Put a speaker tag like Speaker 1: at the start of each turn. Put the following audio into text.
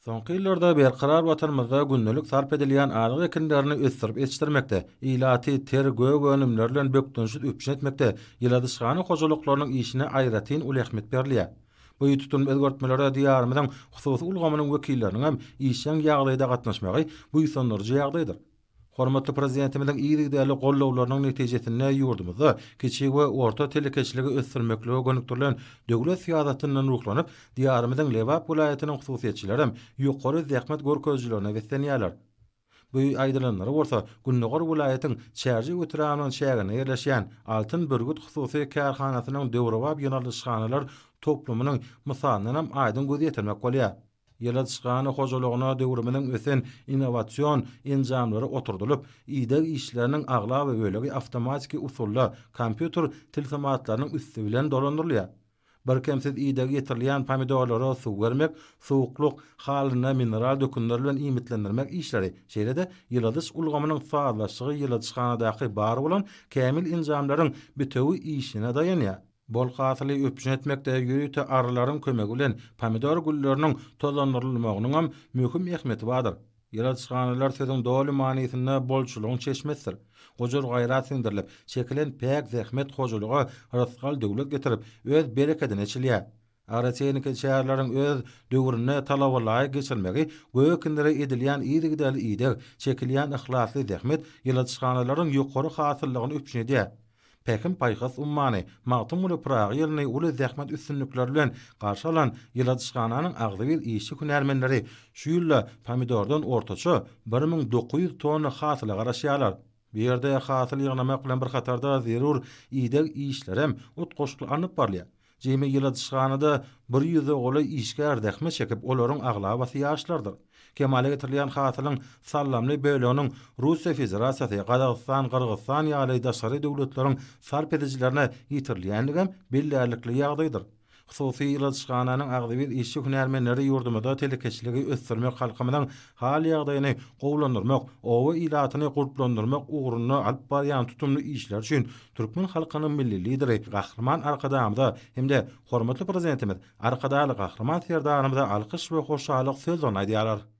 Speaker 1: Soňky ýyllarda berkarar Watanymyzda gündelik sarp edilýän azyk ekinlerini ösdürip ýetişdirmekde, ilaty ter gök önümler bilen bökdençsiz üpjün etmekde ýyladyşhana hojalyklarynyň işine aýratyn uly ähmiýet berilýär. Bu tutumly özgertmelere Diýarymyzyň hususy ulgamynyň wekilleriniň hem işjeň ýagdaýda gatnaşmagy buýsandyryjy ýagdaýdyr. Hormatly Prezidentimiziň yzygiderli gollawlarynyň netijesinde ýurdumyzda kiçi we orta telekeçiligi ösdürmeklige gönükdirilen döwlet syýasatyndan ruhlanyp, Diýarymyzyň Lebap welaýatynyň hususyýetçilerem ýokary zähmet görkezijilerine beslenýärler. Bu aýdylanlary bolsa gündogar welaýatyň Çärjew etrabynyň çäginde ýerleşýän Altyn bürgüt hususy kärhanasynyň döwrebap ýyladyşhanalar toplumynyň mysalyndanam aýdyň göz ýetirmek bolýar. Ýyladyşhana hojalygyna döwrümiziň ösen innowasion enjamlary oturdylyp, ideg işleriniň aglaba bölegi awtomatiki usulda kompýuter tilsimatlarynyň üsti bilen dolandyrylýar. Birkemsiz ideg ýetirilýän pomidorlara suw bermek, suwuklyk halynda mineral dökünler bilen iýmitlendirmek işleri, şeýle-de ýyladyş ulgamynyň sazlaşygy ýyladyşhanadaky bar bolan kämil enjamlaryň bitewi işine daýanýar. Bol hasyly üpjün etmekde ýörite arylaryň kömegi bilen pomidor gülleriniň tozandyrylmagynyňam möhüm ähmiýeti bardyr. Ýyladyşhanalar sözüň doly manysynda bolçulygyň çeşmesidir. Gujur-gaýrat siňdirilip, çekilen päk zähmet hojalyga rysgal-döwlet getirip, öz berekedini eçilýär. Agrotehniki çäreleriň öz döwründe talabalaýyk geçirilmegi, gök ekinlere edilýän yzygiderli ideg, çekilýän yhlasly zähmet ýyladyşhanalaryň ýokary hasyllygyny üpjün edýär. Pähim-paýhas ummany Magtymguly Pyragy ýylyny uly zähmet üstünlikleri bilen garşy alan ýyladyşhananyň agzybir işçi-hünärmenleri şu ýylda pomidordan ortaça 1900 tonna hasyla garaşýarlar. Bu ýerde hasyl ýygnamak bilen bir hatarda zerur ideg işlerem utgaşykly alnyp barylýar. Jemi ýyladyşhanada bir ýüze golaý işgär zähmet çekip, olaryň aglabasy ýaşlardyr. Kemala getirilýän hasylyň sallamly böleginiň Russiýa Federasiýasy, Gazagystan, Gyrgyzystan ýaly daşary döwletleriň sarp edijilerine ýetirilýändigem bellärlikli ýagdaýdyr. Hususy ýyladyşhananyň agzybir işçi-hünärmenleri ýurdumyzda telekeçiligi ösdürmek, halkymyzyň hal-ýagdaýyny gowulandyrmak, oba ilatyny gurplandyrmak ugrunda alyp barýan tutumly işleri üçin türkmen halkynyň Milli Lideri Gahryman Arkadagymyza hem-de hormatly Prezidentimiz Arkadagly Gahryman Serdarymyza alkyş we hoşallyk sözlerini aýdýarlar.